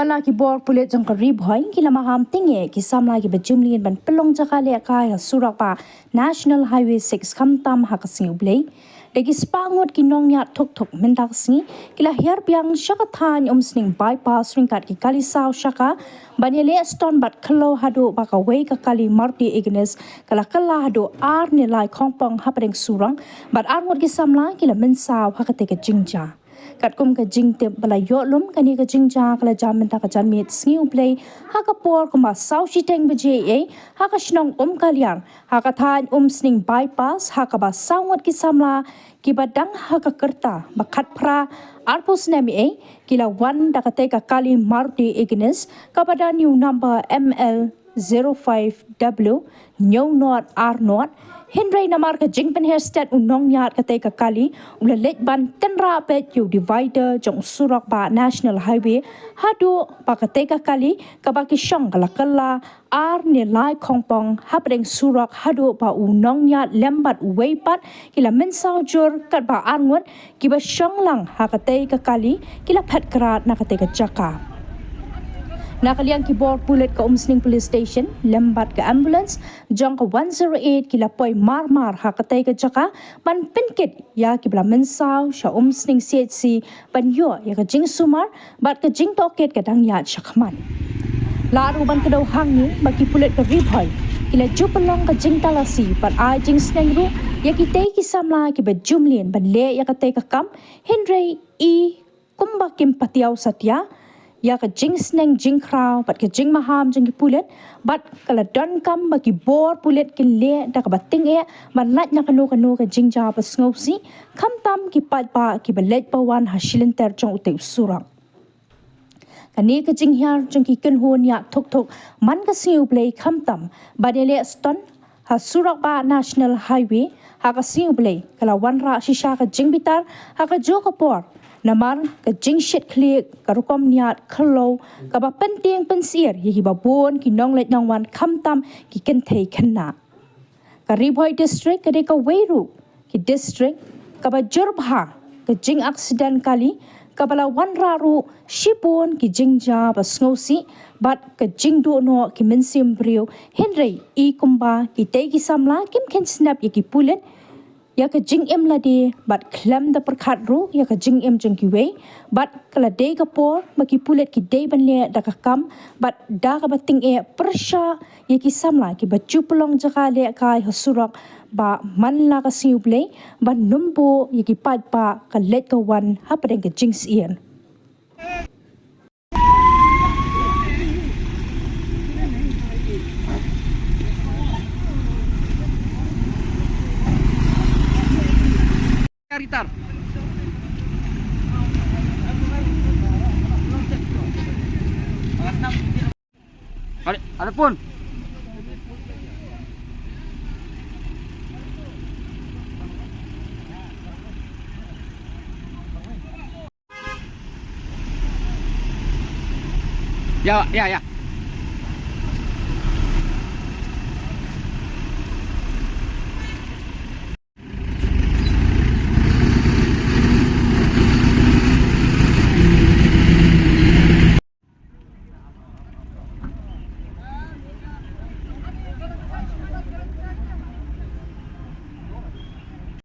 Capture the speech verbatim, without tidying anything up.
Hala ki bor pulit jong ka Ri Bhoi ki la maham tyngeh ki samla kiba jumlien ban pynlong jaka lehkai ha surok ba National Highway six khamtam ha ka sngi U Blei. Da ki spah ngut ki nongñiad thuk thuk mynta ka sngi ki la hiar biang sha ka thaiñ Umsning Bypass ryngkat ki kali saw shaka ban ïaleh ston bad khlaw haduh ba kawei ka kali Maruti Ignis ka la kylla haduh ar ne lai khongpong hapdeng surok bad ar ngut ki samla ki la mynsaw ha katei ka jingjia. Katkum ka jingtip ba la ïoh lum, kane ka jingjia ka la jia mynta ka janmiet sngi U Blei ha ka por kumba saw shiteng baje eiei ha ka shnong Umkaliar ha ka thaiñ Umsning Bypass, ha kaba saw ngut ki samla kiba dang ha ka rta ba khatphra arphew snem eiei ki la wan da katei ka kali Maruti Ignis kaba don ïa u number M L zero five W hynñiew not ar not. Hynrei namar ka jingpynher stet u nongñiad katei ka kali, u la leit ban tynrah beit ïa u divider jong u surok ba National Highway haduh ba katei ka kali kaba ki shong ka la kylla ar ne lai khongpong hapdeng surok haduh ba u nongñiad lem bad uwei pat ki la mynsaw jur, katba ar ngut kiba shong lang ha katei ka kali ki la phet krad na katei ka jaka. Na ka liang ki bor pulit ka Umsning Police Station lem bad ka ambulance jong ka one zero eight ki la poi mar mar ha katei ka jaka ban pynkit ïa kiba la mynsaw sha Umsning C H C ban ïoh ïa ka jingsumar bad ka jingtohkit ka dang ïaid shakhmat. La ruh ban kdew hangne ba ki pulit ka Ri Bhoi ki la ju pynlong ka jingtalasi bad ai jingsneng ruh ïa kitei ki samla kiba jumlien ban leh ïa katei ka kam, hynrei i kumba kim patiaw satia ïa ka jingsneng jingkhraw bad ka jingmaham jong ki pulit, bad ka la donkam ba ki bor pulit kin leh da kaba tyngeh ban lait na kano kano ka jingjia ba sngewsih, khamtam ki paidbah kiba leit ba wan ha shilynter jong utei u surok. Kane ka jinghiar jong ki kynhun ñiad thuk thuk man ka sngi U Blei khamtam ban ïaleh ston ha surok ba National Highway ha ka sngi U Blei ka la wanrah shisha ka jingbitar ha kajuh ka por namar ka jingshit khlieh ka rukom ñiad khlaw kaba pyntieng pynsyier ïa kiba bun ki nongleit nongwan khamtam ki kynthei khynnah. Ka Ri Bhoi District ka dei kawei ruh ki district kaba jur bha ka jingaksiden kali, kaba la wanrah ruh shibun ki jingjia ba sngewsih bad ka jingduh noh ki mynsiem briew, hynrei i kumba kitei ki samla kim kheiñ snep ïa ki pulit, ïa ka jingim lade bad khlem da pyrkhat ruh ïa ka jingim jong kiwei, bad ka la dei ka por ba ki pulit ki dei ban leh da ka kam bad da kaba tyngeh pyrshah ïa ki samla kiba ju pynlong jaka lehkai ha surok ba man la ka sngi U Blei, ban nym buh ïa ki paidbah ka leit ka wan hapdeng ka jingsyier. Ada, ada pun. Ya, ya, ya.